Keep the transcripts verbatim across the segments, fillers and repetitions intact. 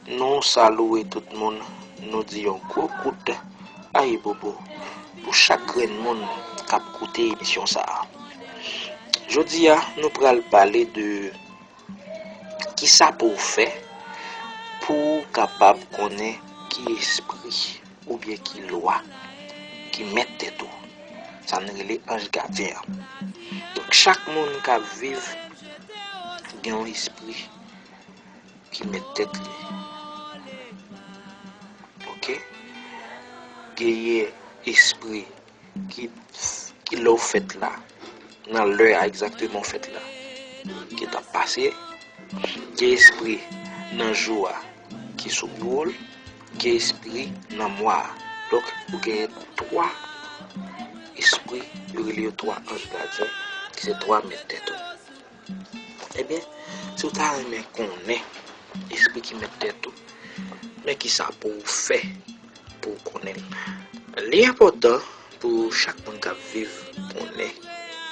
Nou salué tout moun, nou di yon gwo kout ayibobo pou chak grenn moun k ap koute emisyon sa a. Jodi a, nou pral pale de kisa pou w fè pou w kapab konnen ki espri oubyen ki lwa ki mèt tèt ou. Sa n rele anj gadyen an. Donk, chak moun k ap viv gen yon espri ki mèt tèt li. Oke? Genyen espri ki, ki lè w fèt la, nan lè a egzakteman w fèt la, ki t ap pase, gen espri nan jou a ki sou biwo l, gen espri nan mwa a. Donk, ou genyen twa espri, yo rele yo twa anj gadyen, ki se twa mèt tèt ou. Ebyen, si w ta renmen konnen espri ki mèt tèt ou, men kisa pou w fè pou w konnen l. Li enpòtan pou chak moun k ap viv konnen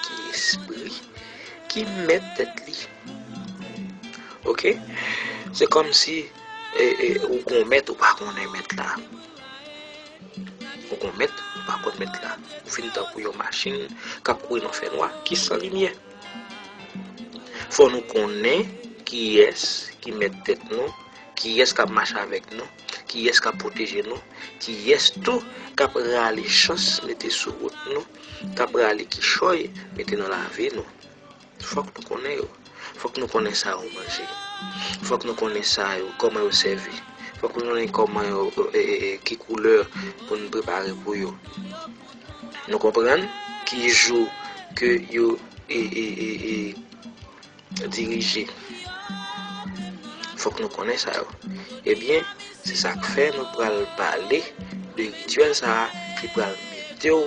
ki espri ki mèt tèt li. Oke? Se kòmsi e, e, ou gon mèt, ou pa konnen mèt la. Ou gon mèt, ou pa konn mèt la. Ou fin tankou yon machin k ap kouri nan fènwa, ki san limyè. Fò nou konnen kiyès ki mèt tèt nou, kiyès k ap mache avèk nou, kiyès k ap pwoteje nou, kiyès tou k ap rale chans mete sou wout nou, k ap rale kichòy mete nan lavi nou. Fòk nou konnen yo. Fòk nou konnen sa yo manje. Fòk nou konnen sa yo, kòman yo sèvi. Fòk nou konnen kòman yo, e, e, e, ki koulè pou n prepare pou yo. Nou konprann ki jou ke yo, e, e, e, e, dirije. Fòk nou konnen sa yo. Ebyen, se sa k fè nou pral pale de rityèl sa a ki pral mete w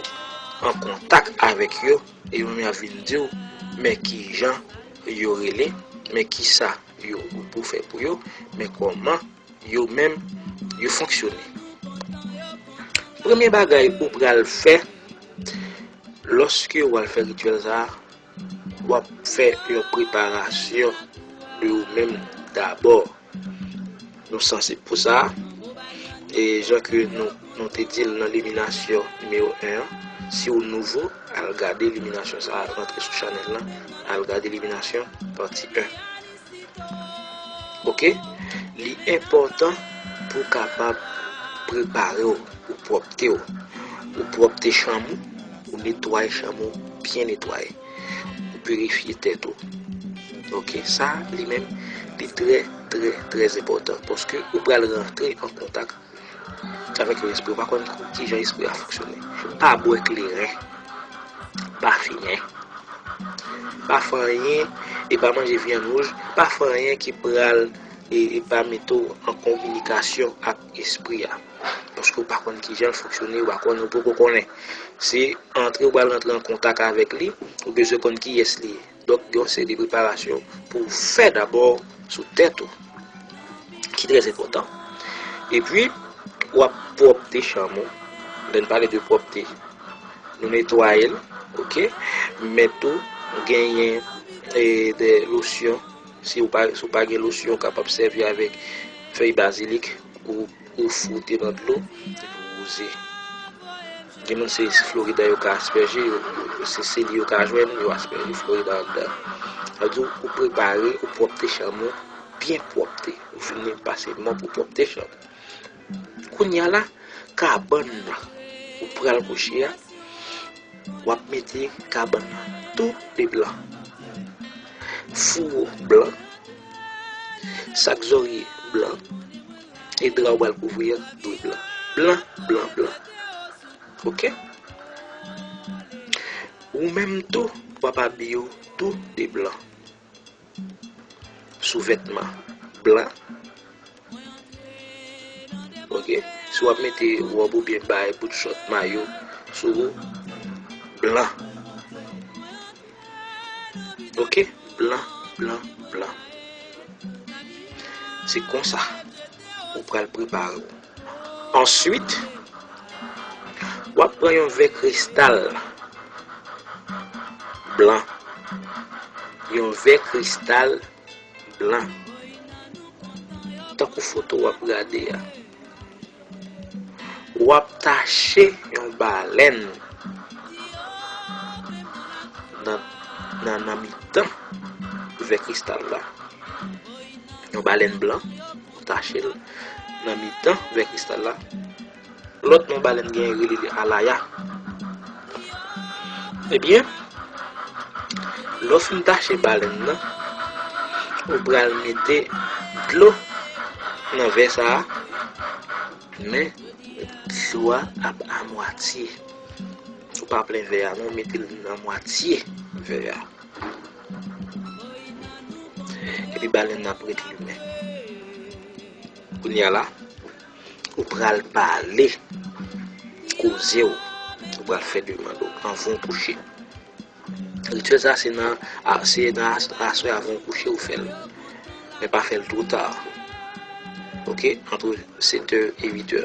an kontak avèk yo, e yo menm y ap vin di w, men ki jan yo rele, men ki sa yo ou pou fè pou yo, men kòman yo menm yo fonksyone. Premye bagay ou pral fè, lòske w al fè rityèl sa a, w ap fè yon preparasyon de ou menm dabò. Nou sansib pou sa. E jan ke nou, nou te di l nan liminasyon nimewo en an, si w nouvo, al gade liminasyon sa a, rantre sou chanèl lan, al gade liminasyon pati en. Oke? Li enpòtan pou w kapab prepare w, ou pwòpte w. Ou pwòpte chanm ou, ou netwaye chanm ou byen netwaye. Ou pirifye tèt ou. Oke? Sa, li menm, li trè, trè, trè enpòtan. Paske ou pral rantre an kontak avèk yon espri, ou pa konn ki jan espri a fonksyone. Pa bwè kleren. Pa fimen. Pa fè anyen, e pa manje vyann wouj, pa fè anyen ki pral, e, e pa mete w an kominikasyon ak espri a. Paske ou pa konn ki jan l fonksyone, ou pa konn, ou poko konnen. Se antre ou pral rantre an kontak avèk li, ou bezwen konn kiyès li ye. Donk, gen yon seri de preparasyon pou w fè dabò sou tèt ou, ki trè enpòtan. Epi, w ap pwòpte chanm ou. Lè n pale de pwòpte, nou netwaye l, oke? Men tou, genyen, e, de losyon. Si w pa, si w pa gen losyon, w kapab sèvi avèk fèy bazilik ou, ou fwote nan dlo, epi w wouze. Gen moun se, se Florida yo ka aspèje, yo, se, se li yo ka jwenn, yo aspèje Florida anndan. Sa vle di ou prepare, ou pwòpte chanm ou, byen pwòpte. Ou fin pase mòp ou pwòpte chanm ou. Kounye a la, kabann nan ou pral kouche a, w ap mete kabann nan tou de blan. Fouwo blan, sak zòrye blan, e dra ou pral kouvri an dwe blan. Blan, blan, blan. Oke? Ou menm tou, w ap abiye w tou de blan. Souvètman blan. Oke? Si w ap mete wòb oubyen bay, bout chòt, mayo sou ou, blan. Oke? Blan, blan, blan. Se konsa ou pral prepare w. Answit, w ap pran yon vè kristal blan. Yon vè kristal blan. Tankou foto w ap gade a, w ap tache yon balèn nan, nan, nan mitan vè kristal la. Yon balèn blan, ou tache l nan mitan vè kristal la. Lòt non balèn genyen rele li alaya. Ebyen, lè w fin tache balèn nan, ou pral mete dlo nan vè sa a, men dlo a ap amwatye. Ou pa plen vè a non, ou mete l nan mwatye vè a. Epi balèn nan ap ret limen. Kounye a la, ou pral pale, koze w, ou pral fè demann ou anvan w kouche. Rityèl sa se nan, a, se nan as-, aswè avan w kouche ou fè l. Men pa fè l twò ta. Oke? Antre sèt è e uit è.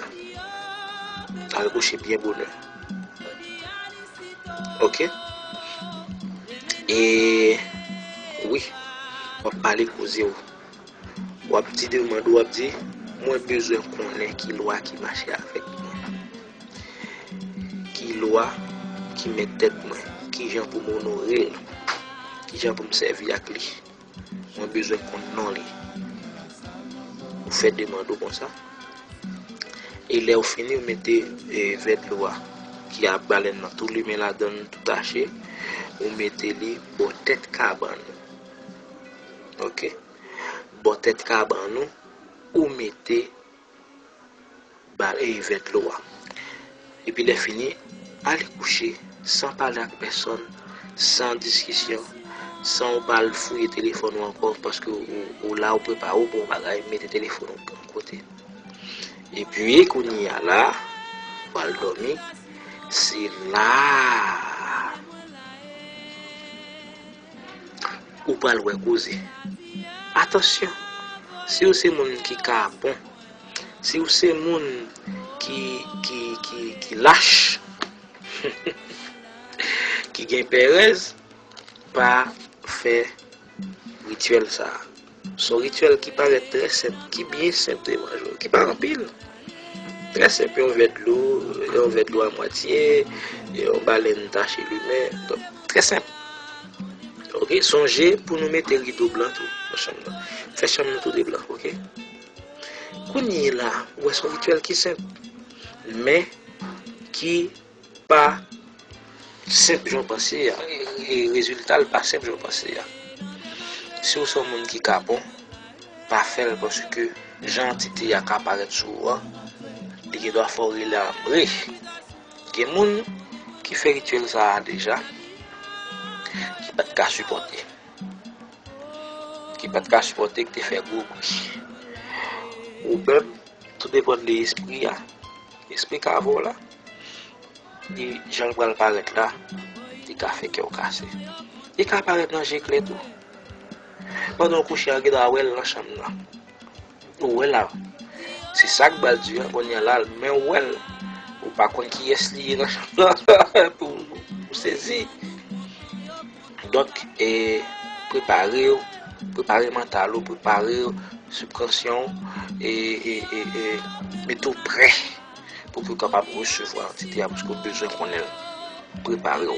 Al kouche byen bonè. Oke? E wi, w ap pale koze w. W ap di demann ou, w ap di, mwen bezwen konnen ki lwa ki mache avèk mwen. Ki lwa ki mèt tèt mwen. Ki jan pou m onore l. Ki jan pou m sèvi ak li. Mwen bezwen konn non li. Ou fè demann ou konsa. E lè w fini, ou mete, e, vè dlo a ki ap balèn nan tou limen ladan l, tou tache, ou mete li bò tèt kabann ou. Oke? Bò tèt kabann ou, ou mete ba-, e, vè dlo a. Epi lè fini, ale kouche san pale ak pèsòn, san diskisyon, san w pa al fouye telefòn ou ankò, paske ou, ou la, ou prepare w pou yon bagay, mete telefòn ou yon kote. Epi kounye a la, w al dòmi, se la ou pral wè koze. Atansyon, si w se moun ki kapon, si w se moun ki, ki, ki, ki lach, ki gen pèrèz, pa fè rityèl sa a. Se yon rityèl ki parèt trè senp, ki byen senp devan je w, ki pa anpil. Trè senp, yon vè dlo, yon vè dlo a mwatye, yon balèn tache limen. Donk, trè senp. Oke, sonje pou nou mete rido blan tou nan chanm nan. Fè chanm nan tou de blan, oke? Kounye a la, ou wè se yon rityèl ki senp, men ki pa senp jan w panse a. E, e rezilta l pa senp jan w panse a. Si w se yon moun ki kapon, pa fè l paske jan antite a ka parèt sou ou an, li gen dwa fè w rele anbre. Gen moun ki fè rityèl sa a deja, ki pa t ka sipòte. Ki pa t ka sipòte, ki te fè gwo bri. Ou menm, tou depann de espri a. Espri ka avè w la. Li, jan l pral parèt la, li ka fè kè w kase. Li ka parèt nan je klè tou. Pandan w kouche a, gen dwa wè l nan chanm nan. Ou wè l la. Se sa k pral di a, kounye a la, men ou wè l. Ou pa konn kiyès li ye nan chanm nan. Ou, ou sezi. Donk, e, prepare w, prepare mantal ou, prepare w, sibkonsyan w, e, e, e, e, mete w prè pou, pou w kapab resevwa antite a, paske w bezwen konnen l. Prepare w.